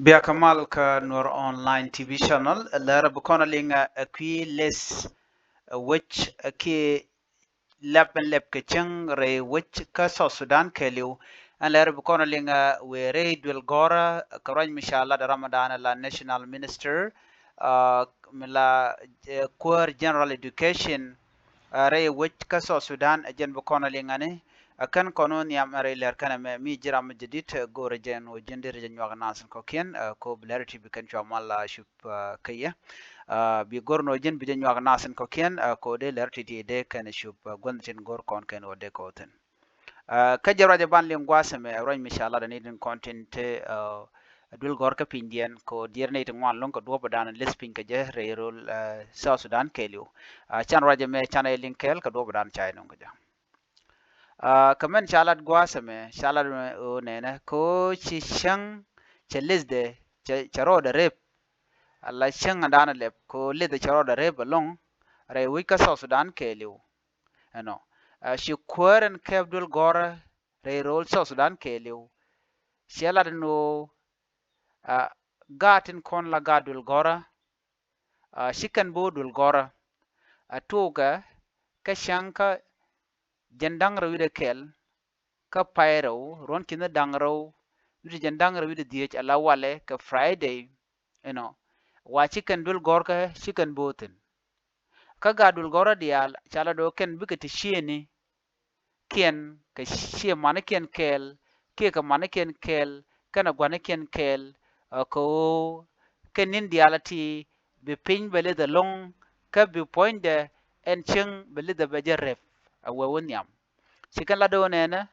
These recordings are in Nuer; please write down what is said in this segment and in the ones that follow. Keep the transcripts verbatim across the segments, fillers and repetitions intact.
Bia kä mal kä Nuer Online T V channel, lɛr bi kɔn a liŋ ɛ kui̱ leth ɛ wec ɛ kiɛ lɛp ɛn lɛp kɛ cäŋ rɛy wec kä South Sudan kɛɛliw. Ɛn lɛr bi kɔn a liŋ ɛ wëë rɛy duël gɔ̱rä kɛ ruac mi ca lat Ramadan la National Minister, ɛ, mi la, ɛ, kuäär General Education, ɛ, rɛy wec kä South Sudan, ɛ jɛn bi kɔn a liŋ ani. Ɛ kɛn kɔn wä nhiam ɛ rɛy lɛr kɛn ɛmɛ mi ji̱ ram mi jɛ di̱t, ɛ, go̱o̱rɛ jɛn wä ji̱n deri jɛ nyuak nath in kɔ̱kiɛn, ɛ, ko bi lɛr ti bi kɛn cua mal la cup, ɛ, kä yɛ. Ɛ, bi go̱r ni wä ji̱n bi jɛ nyuak nath in kɔ̱kiɛn, ɛ, ko dee lɛr ti ti dee kɛn cup, ɛ, guänh tin go̱r kɔn kɛn wä dee kɔ thin. Ɛ, kä jɛ ruac ɛ ban liŋ gua̱a̱th ɛmɛ, ɛ ruac mi ca lat ɛ ni tin kɔn tin te, ɛ, duël gɔ̱rä kä pinydiɛn, ko diɛɛr ni ti ŋuan lo̱ŋ kɛ duɔ̱ɔ̱p ɛ dan lith piny kɛ jɛ rɛy rol, ɛ, South Sudan kɛɛliw. Ɛ, can ruac ɛmɛ can ɛ liŋ kɛɛl kɛ duɔ̱ɔ̱p ɛ dan ca ɛ no̱ŋ kɛ jɛ. Ɛ, kɛ mɛn ca lat gua̱a̱th ɛmɛ, ca lat ɛmɛ ɣöö nɛnɛ, kɛ ɣöö ci cäŋ cɛ lithdɛ, cɛ, cɛ rɔɔdɛ rep. Ala cäŋ ɛn da̱a̱n lɛp, kɛ ɣöö lithdɛ cɛ rɔɔdɛ rep ɛlɔ̱ŋ rɛy wec kä South Sudan kɛɛliw. Ɛnɔ, ɛ, ci kuäär ɛn kɛp duël gɔ̱rä rɛy rol South Sudan kɛɛliw. Cɛ lat ɛn ɣöö, ɛ, gaat tin kɔn la gaat duël gɔ̱rä, ɛ, ci kɛn bi wä duël gɔ̱rä. Ɛ, tuukɛ kä cäŋ kä jiɛn da̱ŋ rɛw wi̱cdɛ kɛl kä pay rɛw, ruɔ̱n ki̱n da̱ŋ rɛw wi̱cdɛ jiɛn da̱ŋ rɛw wi̱cdɛ dhieec ala walɛ kɛ Friday. Inɔ, wa ci kɛn duël gɔ̱rkä ci kɛn bi wä thi̱n. Kä gaat duël gɔ̱rä diaal ca la do̱ kɛn bikɛ ti ciëëni kiɛn, kɛ ciɛ manikiɛn kɛɛl, kiɛ kɛ manikiɛn kɛɛl, kɛnɛ gua̱nikiɛn kɛɛl, ɛ, kɛ ɣöö kɛ ni̱n diaal a ti bi piny bɛ lith ɛlɔ̱ŋ, kä bi puɔ̱nydɛ ɛn cäŋ bɛ lith ɛ bɛ jɛ rep ɛ wee wä nhiam. Ci kɛn la do̱ nɛnɛ,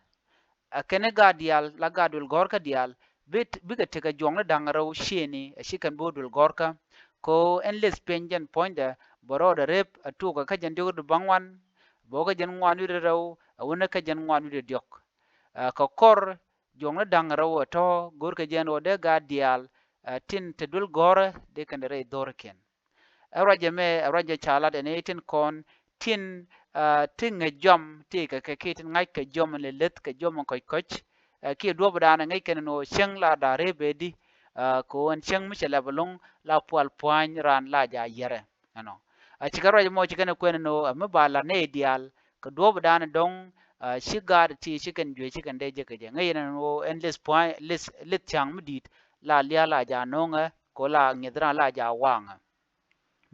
ɛ kɛn i̱ gaat diaal la gaat duël gɔ̱rkä diaal, bi, bikɛ tekɛ juɔ̱ŋni da̱ŋ rɛw ciëëni, ɛ ci kɛn bi wä duël gɔ̱rkä. Kɛ ɣöö ɛn lith piny jɛn puɔ̱nydɛ bɛ rɔɔdɛ rep ɛ tuukɛ kä jɛn diɔ̱k di baŋ wan, bɛ wä kä jɛn ŋuan wi̱cdɛ rɛw, ɛ wänɛ kä jɛn ŋuan wi̱cdɛ diɔ̱k. Ɛ, kɛ kɔr juɔ̱ŋni da̱ŋ rɛw ɛ tɔ̱, go̱rkɛ jɛn ɣöö dee gaat diaal, ɛ, tin te duël gɔ̱rä dee kɛn dee rɛy dho̱rkiɛn. Ɛ ruac ɛmɛ, ɛ ruac ɛ ca lat ɛn ɛ tin kɔn, tin, ɛ, ti ŋäc jɔam, ti kɛ kɛ kiɛ tin ŋa̱c kɛ jɔam ɛn lɛ leth kɛ jɔam ɛn kɔc kɔc, ɛ, kiɛ duɔ̱ɔ̱p dan ɛ ŋäc kɛn ɛn ɣöö cäŋ la da̱a̱ rep ɛ di, ɛ, kɛ ɣöö ɛn cäŋ mi cɛ lɛp ɛlɔ̱ŋ la pual pua̱ny raan la ja̱ yiɛrɛ. Ɛnɔ. Ɛ, cikɛ ruac ɛmɔ cikɛ ni kuɛn ɛn ɣöö, ɛ, mi ba la nɛy diaal kɛ duɔ̱ɔ̱p dan dɔ̱ŋ, ɛ, ci gaat ti ci kɛn juëc ci kɛn dee jek kɛ jɛ. Ŋäc ɛn ɛn ɣöö ɛn lith pua̱ny, lith, lith cäŋ mi di̱i̱t la lia̱a̱ la ja̱ no̱o̱ŋɛ, kɛ ɣöö la ŋi̱eth raan la ja̱ waŋɛ.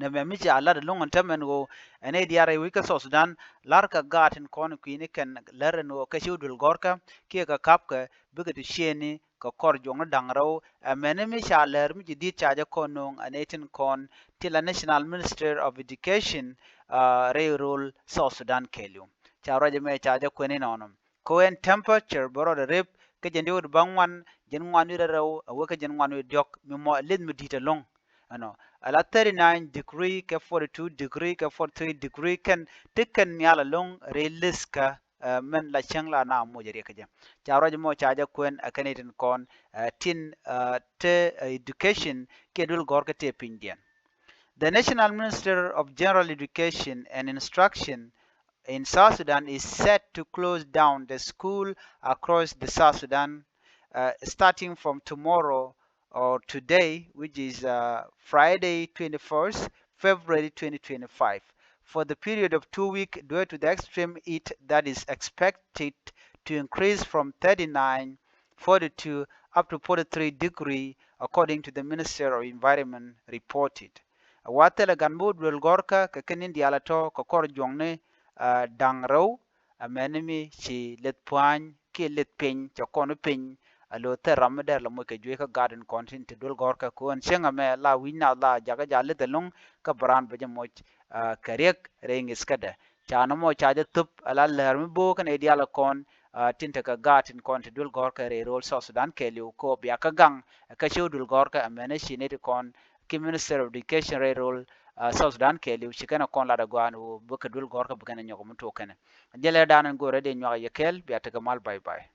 Nɛmɛ mi ca lat ɛlɔ̱ŋ ɛn täämɛ ɛn ɣöö ɛn nɛy diaal rɛy wec kä South Sudan, la̱rkɛ gaat tin kɔn kui̱ni kɛn lär ɛn ɣöö kɛ ci wä duël gɔ̱rkä, kiɛ kɛ ka̱pkɛ, bikɛ ti ciëëni kɛ kɔr juɔ̱ŋni da̱ŋ rɛw. Ɛmɛni mi ca lär mi ji̱ di̱t ca jɛ kɔn no̱o̱ŋ ɛn nɛy tin kɔn ti la National Minister of Education, ɛ, rɛy rol South Sudan kɛɛliw. Ca ruac ɛmɛ ca jɛ kuɛn inɔnɔ. Kɛ ɣöö ɛn temperature bɛ rɔɔdɛ rep kä jɛn diɔ̱k di baŋ wan, jɛn ŋuan wi̱cdɛ rɛw, ɛ wä kä jɛn ŋuan wi̱cdɛ diɔ̱k, mi mɔ lith mi di̱i̱t ɛlɔ̱ŋ. Ɛnɔ, ala thirty nine degree kɛ forty two degree kɛ forty three degree kɛn ti kɛn nhial ɛlɔ̱ŋ rɛy lith kä, ɛ, mɛn la cäŋ la na moc riɛk kä jɛ. Ca ruac ɛmɔ ca jɛ kuɛn ɛ kɛn itin kɔn, ɛ, tin, ɛ, te, ɛ, education kiɛ duël gɔ̱rkä te pinydiɛn. The National Minister of General Education and Instruction in South Sudan is set to close down the school across the South Sudan, uh, starting from tomorrow or today, which is, uh, Friday, twenty-first February twenty twenty-five, for the period of two weeks due to the extreme heat that is expected to increase from thirty-nine, forty-two up to forty-three degree, according to the Minister of Environment reported. Ɛ wa thilɛ gan mi wä duël gɔ̱rkä kɛ kɛn in diaal ɛ tɔ̱ kɛ kɔr juɔ̱ŋni, ɛ, da̱ŋ rɛw, ɛ mɛni mi ci lith pua̱ny kiɛ lith piny, cɛ kɔn piny, ɛ lo̱ thil ram mi dɛr la moc kɛ juëc kä gaat in kɔn tin te duël gɔ̱rkä kɛ ɣöö ɛn cäŋ ɛmɛ la wi̱c nath la jakä ja̱ lith ɛlɔ̱ŋ kä bɛ raan bɛ jɛ moc, ɛ, kɛ riɛk rɛy ŋi̱thkädɛ. Ca nɔmɔ ca jɛ thöp ala läär mi bo̱o̱k kɛnɛ diaal kɔn, ɛ, tin tekɛ gaat tin kɔn te duël gɔ̱rkä rɛy rol South Sudan kɛɛliw kɛ ɣöö bia kä gaŋ, ɛ, kä ci wä duël gɔ̱rkä, ɛ mɛni ci nɛy ti kɔn ki Minister of Education rɛy rol, ɛ, South Sudan kɛɛliw ci kɛn ɛ kɔn lat ɛ gɔaa ɛn ɣöö bikɛ duël gɔ̱rkä bi kɛn ɛ nyɔk mi tuɔɔk kɛnɛ. Jɛn lɛ dan ɛn go̱o̱rä dee nyuak yɛ kɛɛl, bia tekɛ mal, bye bye.